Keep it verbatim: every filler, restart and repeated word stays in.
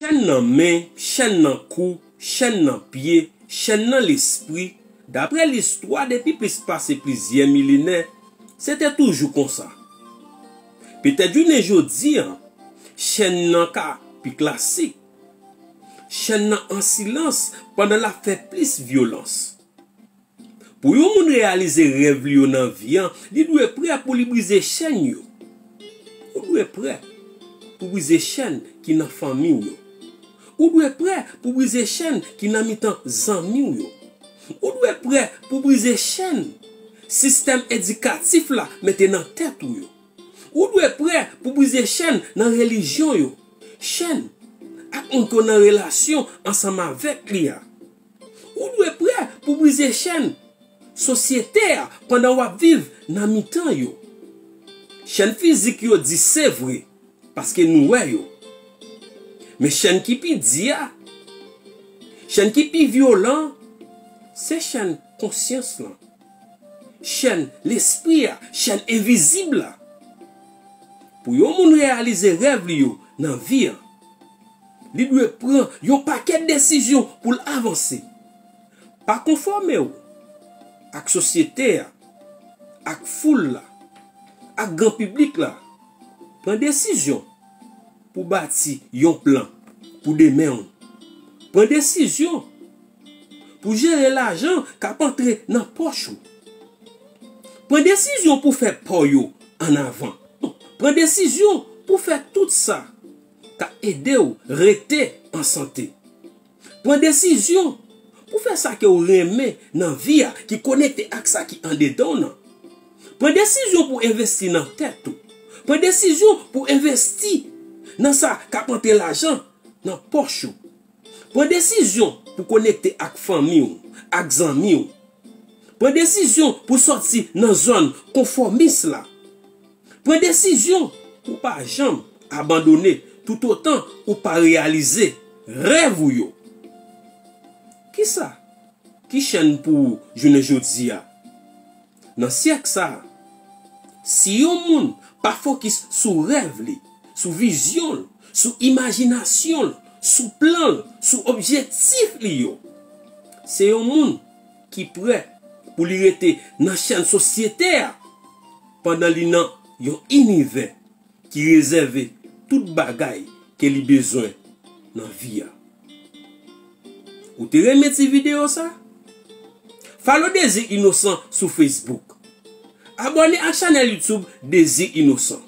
Chèn nan men, chèn nan kou, chèn nan pye, chèn nan lespri, daprè listwa depi plis pase plizyè milenè, se te toujou konsa. Petèt jounen jodi a, chèn nan ka pi klasik. Chèn nan an silans pandan l ap fè plis vyolans. Pou yon moun reyalize rèv li yo nan vi an, li dwe prè pou li brize chèn yo. Ou dwe prè pou brize chèn ki nan fanmi w yo. Ou dwe prè pou brize chèn ki nan mitan zanmi w yo. Ou dwe prè pou brize chèn sistèm edikatif la mete nan tèt ou yo. Ou dwe prè pou brize chèn nan relijyon yo. Chèn ak moun ke w nan relasyon ansanm avèk li a. Ou dwe prè pou brize chèn sosyete a pandan w ap viv nan mitan yo. Chèn fizik yo di se vre, paske nou wè yo. Men chèn ki pi di a, chèn ki pi vyolan, se chèn konsyans lan. Chèn lespri a, chèn envizib la. Pou yon moun reyalize rèv li yo nan vi an, li dwe pran yon pakèt desizyon pou l avanse. Pa konfòme w ak sosyete a, ak foul la, ak gran piblik la. Pran desizyon pou bati yon plan pou demen w. Pran desizyon pou jere lajan k ap antre nan pòch ou. Pran desizyon pou fè pa w yo ann avan. Pran desizyon pou fè tout sa k ap ede w rete an sante. Pran desizyon pou fè sa ke w renmen nan vi a ki konekte ak sa ki andedan w nan. Pran desizyon pou envesti nan tèt ou. Pran desizyon pou envesti nan sa k ap antre lajan nan pòch ou. Pran desizyon pou konekte ak fanmi w, ak zanmi w. Pran desizyon pou sòti nan zòn konfòmis la. Pran desizyon pou pa janm abandone toutotan ou pa reyalize rèv ou yo. Kisa ki chèn pou ou jounen jodi a? Nan syèk sa a, si yon moun pa fokis sou rèv li, sou vizyon l, sou imajinasyon l, sou plan l, sou objektif li yo, se yon moun ki prè pou li rete nan chèn sosyete a pandan li nan yon inivè ki rezève tout bagay ke li bezwen nan vi a. Ou te renmen ti videyo sa? Follow Dezi Inosan sou Facebook. Abòne ak chanèl YouTube Dezi Inosan.